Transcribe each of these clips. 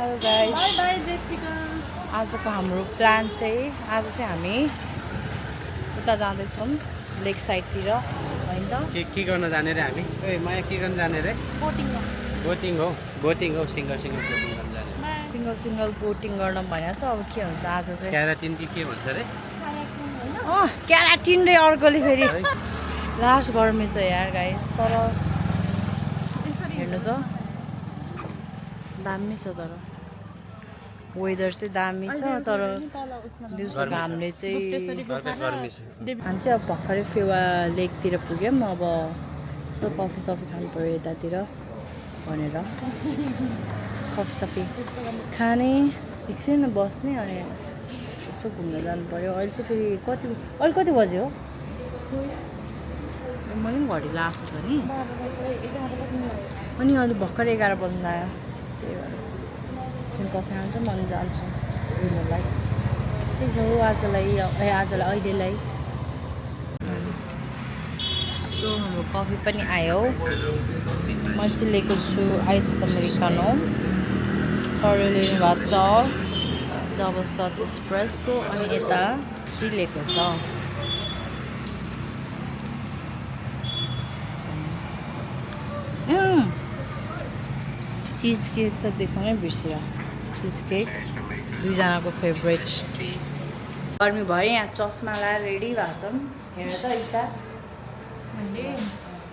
Hello guys, by by Jessica. आजको हाम्रो plan चाहिँ आज चाहिँ हामी उता जाँदैछौँ लेक साइडतिर होइन त के गर्न जाने रे हामी? ए माया के गर्न जाने रे? बोटिङ हो सिङ्गल बोटिङ गर्न जाने। सिङ्गल बोटिङ गर्न भनेको छ। अब के हुन्छ आज चाहिँ क्याराटिन के भन्छ रे? क्याराटिन रे अर्कोले फेरि लास्ट गर्मी छ यार गाइस। तर हेर्नु त दामी छ, तर वेदर चाहिँ दामी छ। तर दिउँसो घामले चाहिँ गर्मी छ। हामी चाहिँ अब भर्खरै फेवा लेकतिर पुग्यौँ। अब यसो कफी सफी खानु पऱ्यो यतातिर भनेर कफी खाने एकछिन बस्ने अनि यसो घुम्न जानु पऱ्यो। अहिले चाहिँ फेरि अहिले कति बज्यो हो? मैले पनि घडी लास्ट छ नि, अनि अहिले भर्खर 11 बज्नु आयो। त्यही भएर एकछिन कफी खान्छ मन जान्छ घुम्नलाई। त्यही हो आजलाई अहिलेलाई। सो हाम्रो कफी पनि आयो। म चाहिँ लिएको छु आइस अमेरिकानो, सरले लिनु भएको छ डबल सट एस्प्रेसो, अनि यता टी लिएको छ। चिज केक त देखाउनै बिर्सियो। चिज केक दुईजनाको फेभरेट। गर्मी भयो यहाँ चस्मा लाएर रेडी भएको छौँ। हेर त इसा, मैले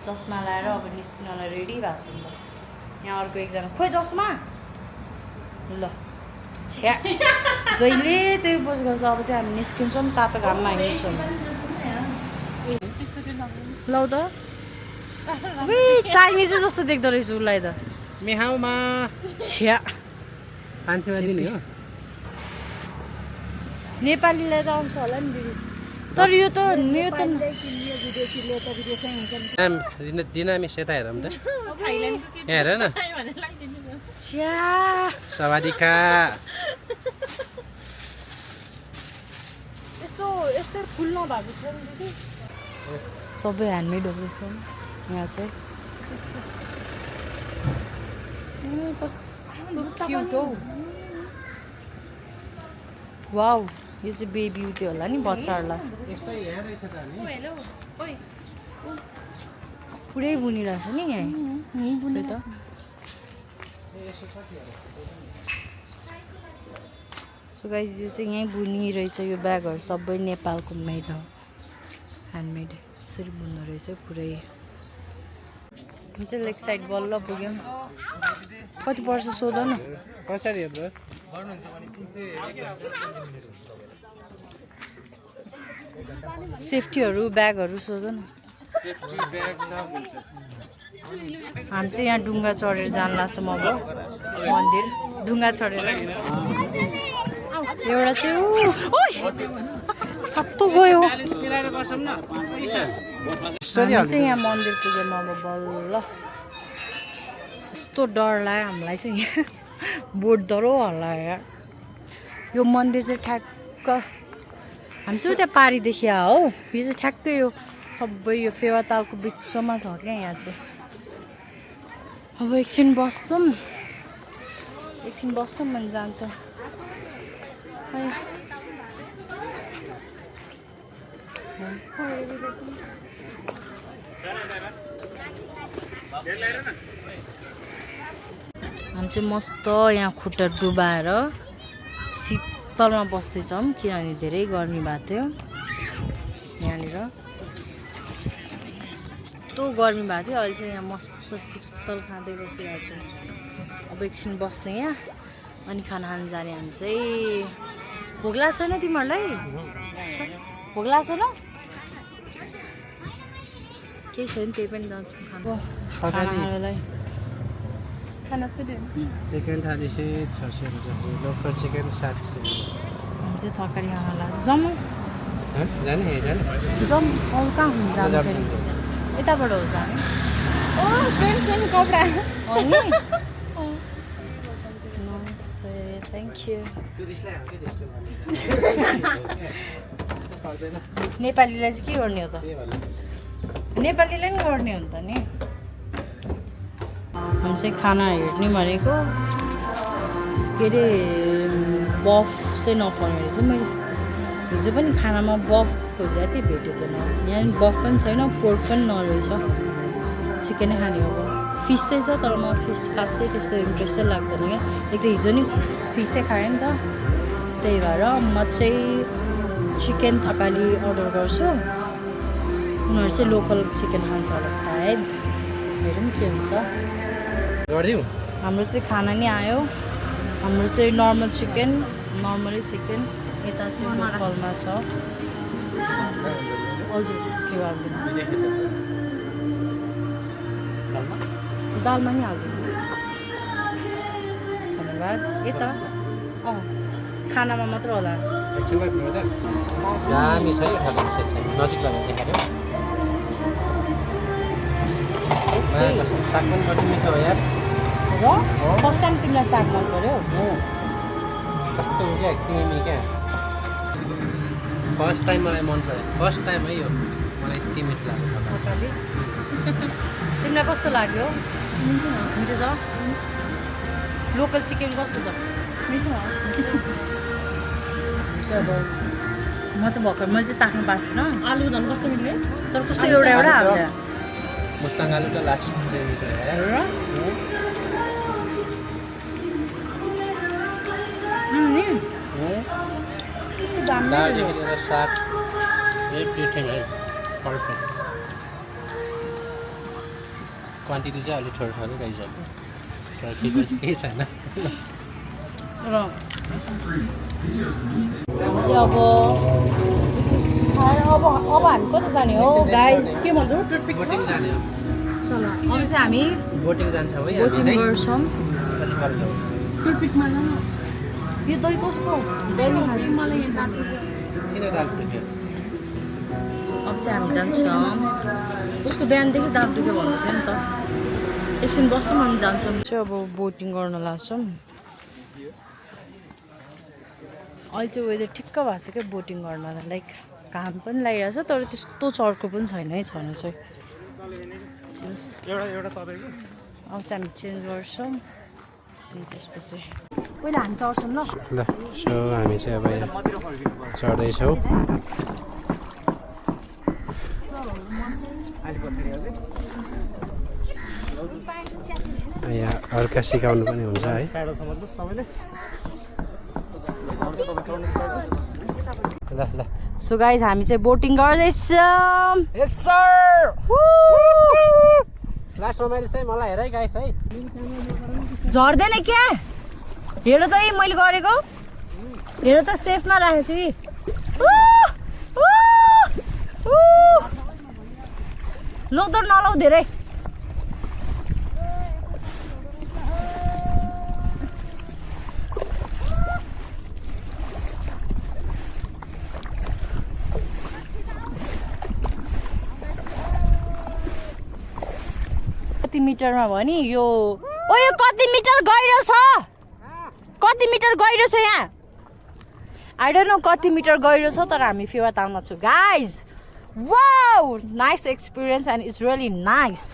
चस्मा लाएर अब निस्किनलाई रेडी भएको छौँ। त यहाँ अर्को एकजना खोइ चस्मा ल छ्या जहिले त्यही पोज गर्छ। अब चाहिँ हामी निस्किन्छौँ, तातो घाममा हिँड्छौँ। लौ त चाइनिज जस्तो देख्दो रहेछ उसलाई त। मेहाउमा छ्या 500 दिने हो। नेपालीलाई त आउँछ होला नि दिदी, तर यो त दिनामी सेता हेरौँ त। यहाँ हेर न, छ्या सवादिका। यस्तो फुल नभएको छ नि दिदी, सबै ह्यान्डमेड हो रहेछ यहाँ चाहिँ। कस्तो क्युट हौ। वाउ, यो चाहिँ बेबी उत्यो होला नि बच्चाहरूलाई। पुरै बुनिरहेछ नि यहाँ त। सो गाइस, यो चाहिँ यहीँ बुनिरहेछ। यो ब्यागहरू सबै नेपालको मेड हो, ह्यान्डमेड। यसरी बुन्दो रहेछ पुरै। हामी चाहिँ लेक साइड बल्ल पुग्यौँ। कति पर्छ सोध न? कसरी हो ब्रो? सेफ्टीहरू ब्यागहरू सोध न। हामी चाहिँ यहाँ डुङ्गा चढेर जान लाग्छौँ अब मन्दिर। डुङ्गा चढेर एउटा चाहिँ सत्तो गयो। हामी चाहिँ यहाँ मन्दिर पुग्यौँ अब बल्ल। यस्तो डर लाग्यो हामीलाई चाहिँ यहाँ बोट डह्रो होला यार। यो मन्दिर चाहिँ ठ्याक्क हामी चाहिँ त्यहाँ पारी देखिया हो। यो चाहिँ ठ्याक्कै यो सबै यो फेवा तालको बिचमा छ क्या यहाँ चाहिँ। अब एकछिन बस्छौँ भने जान्छौँ। हामी चाहिँ मस्त यहाँ खुट्टा डुबाएर शीतलमा बस्दैछौँ, किनभने धेरै गर्मी भएको थियो यहाँनिर। यस्तो गर्मी भएको थियो, अहिले चाहिँ यहाँ मस्त शीतल खाँदै बसिरहेको छु। अब एकछिन बस्ने यहाँ, अनि खाना खान जाने। हामी चाहिँ भोक लाग्छ छैन तिमीहरूलाई? भोक लाग्छ छैन? केही छैन, त्यही पनि जान्छु खाना खानालाई। खाना चाहिँ चिकन थाली चाहिँ 600 रुपियाँ, लोकल चिकन 700। हामी चाहिँ थकाली खाना लाग्छ। जाउँ जाने जाउँ। अरू कहाँ हुन्छ जानु फेरि? यताबाट हो जाने। सेम कपडा हो नि। नमस्ते, थ्याङ्क यू। नेपालीलाई चाहिँ के गर्ने हो त? नेपालीलाई पनि गर्ने हो नि त नि। हामी चाहिँ खाना हेर्ने भनेको के अरे बफ चाहिँ नपाउने रहेछ। मैले हिजो पनि खानामा बफ खोजेको थिएँ, भेटेको थिएन। यहाँ बफ पनि छैन, पोर्क पनि नरहेछ। चिकनै खाने हो। फिस चाहिँ छ, तर म फिस खासै त्यस्तो इन्ट्रेस्टै लाग्दैन क्या। एक त हिजो नि फिसै खाएँ नि त, त्यही भएर म चाहिँ चिकन थकाली अर्डर गर्छु। उनीहरू चाहिँ लोकल चिकन खान्छ होला सायद, हेरौँ के हुन्छ। गरिदिउँ। हाम्रो चाहिँ खाना नि आयो। हाम्रो चाहिँ नर्मल चिकन, नर्मली चिकन। यता चाहिँ लोकलमा छ। हजुर के हालिदिनु? दालमा नि हालिदिनु। धन्यवाद। यता खानामा मात्र होला। दामी छ है, नजिक लगेर देखाइदियो। साग पनि कति मिठो हो यार। र फर्स्ट टाइम तिमीलाई साग मन पऱ्यो? कस्तो क्या क्रिमी क्या। फर्स्ट टाइम मलाई मन पऱ्यो, फर्स्ट टाइम है यो। मलाई यति मिठो लाग्यो। थकाली तिमीलाई कस्तो लाग्यो? मिठो छ। लोकल चिकन कस्तो छ? मिठो छ। अब म चाहिँ भर्खर मैले चाहिँ चाख्नु पाएको छैन। आलु झन् कस्तो मिठो, तर कस्तो एउटा एउटा हाल्छ। मुस्ताङ आलु त लास्ट दालदेखि लिएर साग एभ्रिथिङ है पर्फेक्ट। क्वान्टिटी चाहिँ अलिक थोरै थोरै रहेछ, तर केही छैन। र अब अब हामी कता जाने हो गाइस? के भन्छौ? बोटिङ जाने हो। चल अब चाहिँ हामी बोटिङ जान्छौँ है। बोटिङ गर्छौँ। कति पर्छौँ? टुथपिकमा न यो दही कसको? दही मलाई किन दाल दुख्यो? अब चाहिँ हामी जान्छौँ। उसको बिहानदेखि दाँत दुख्यो भन्नु थियो नि त। एकछिन बस्छौँ अनि जान्छौँ। चाहिँ अब बोटिङ गर्न लाग्छौँ। अहिले चाहिँ वेदर ठिक्क भएको छ क्या बोटिङ गर्नलाई। लाइक घाम पनि लागिरहेको छ, तर त्यस्तो चर्को पनि छैन है छन चाहिँ। अब चाहिँ हामी चेन्ज गर्छौँ अनि त्यसपछि पहिला हामी चढ्छौँ ल। सो हामी चाहिँ अब चढ्दैछौँ। यहाँ हल्का सिकाउनु पनि हुन्छ है। ल ल सो गाइज हामी चाहिँ बोटिङ गर्दैछौँ। यस सर। लास्टमा मैले चाहिँ मलाई हेर है गाइस है। झर्दैन क्या? हेर त मैले गरेको, हेर त सेफमा राखेको छु कि। लौ त नलौ धेरै। कति मिटरमा भयो नि यो? ओ यो कति मिटर गहिरो छ? कति मिटर गहिरो छ यहाँ? आई डोन्ट नो कति मिटर गहिरो छ, तर हामी फेवा तालमा छु guys. Wow, nice experience and it's really nice.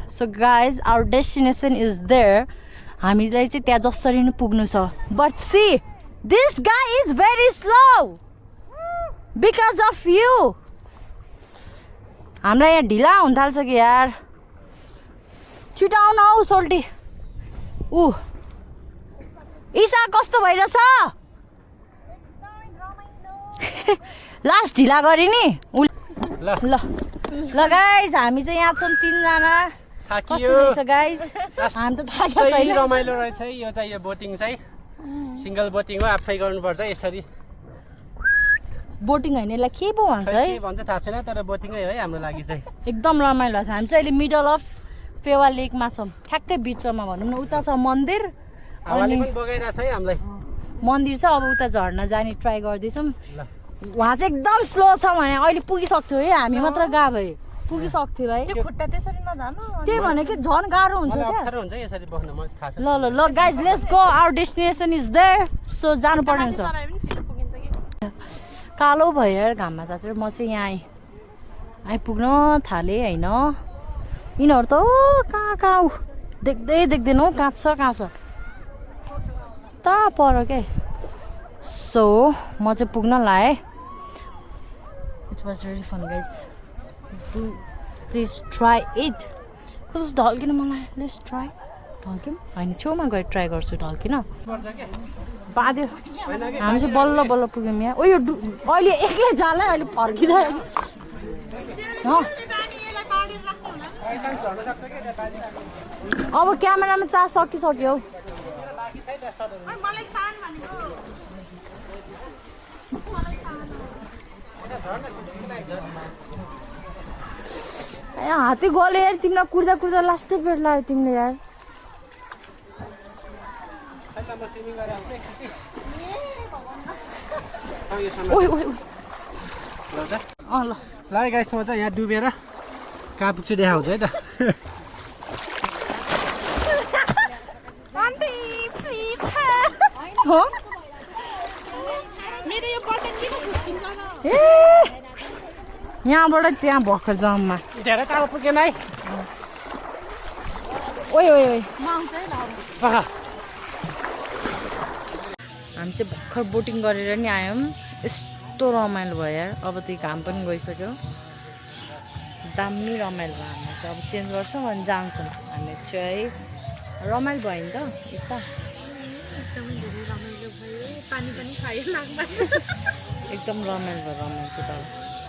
So guys our destination is there. हामीलाई चाहिँ त्यहाँ जसरी नै पुग्नु छ। But see this guy is very slow because of you. हामीलाई यहाँ ढिला हुन थाल्छ कि यार। छिटो आउन हौ सोल्टी। ईशा कस्तो भइरहेछ? लास्ट ढिला गरे नि। ल ल ल गाइस हामी चाहिँ यहाँ छौँ 3 जना। कस्तो रहेछ गाइस? हामी त थाकेको छैन। रमाइलो रहेछ है यो चाहिँ। यो बोटिङ चाहिँ सिंगल बोटिङ हो, आफै गर्नुपर्छ यसरी। बोटिङ हैन यसलाई के पो भन्छ है? के भन्छ थाहा छैन, तर बोटिङै हो है हाम्रो लागि चाहिँ। एकदम रमाइलो छ। हामी चाहिँ अहिले मिडल अफ फेवा लेकमा छौँ, ठ्याक्कै बिचमा भनौँ न। उता छ मन्दिर, हावाले पनि बगाइरहेछ है हामीलाई। मन्दिर छ। अब उता झर्ना जाने ट्राई गर्दैछौँ। वहाँ चाहिँ एकदम स्लो छ भने अहिले पुगिसक्थ्यो है। हामी मात्र गएको भए पुगिसक्थ्यो है। खुट्टा त्यसरी नजानु। त्यही भने कि झन् गाह्रो हुन्छ क्या। अप्ठ्यारो हुन्छ यसरी बस्न, मलाई थाहा छ। ल ल ल guys let's go. Our destination is there. So जानु पर्ने हुन्छ। कालो भयो यार घाममा तातेर। म चाहिँ यहाँ आइपुग्न थालेँ होइन। यिनीहरू त कहाँ कहाँ देख्दै देख्दैन हौ, कहाँ छ कहाँ छ। यता पर के सो म चाहिँ पुग्न लाएँ it was very fun guys do please try it कस्तो ढल्किन मलाई लेट्स ट्राई ढल्क्यौँ होइन छेउमा गएर ट्राई गर्छु ढल्किन बाँध्यो हामी चाहिँ बल्ल बल्ल पुग्यौँ यहाँ ओ यो अहिले एक्लै जाला अहिले फर्किँदा अब क्यामेरामा चार्ज सकिसक्यो हौ हात्ती गल्यो यार तिमीलाई कुर्दा कुर्दा लास्टै पेट लाग्यो तिमीले यार ओइ ओइ ल ल गाइस म चाहिँ यहाँ डुबेर कहाँ पुग्छु देखाउँछु है त हो ए यहाँबाट त्यहाँ भर्खर जम्मा धेरै टाढो पुगेन है ओइ ओइ ओइ आहा, हामी चाहिँ भर्खर बोटिङ गरेर नि आयौँ यस्तो रमाइलो भयो यार अब त्यो घाम पनि गइसक्यो दामी रमाइलो भयो हामी चाहिँ अब चेन्ज गर्छौँ अनि जान्छौँ हामी चाहिँ रमाइलो भयो नि त इसा पानी पनि खायो नाकमा एकदम रमाइलो भयो रमाइलो चाहिँ तर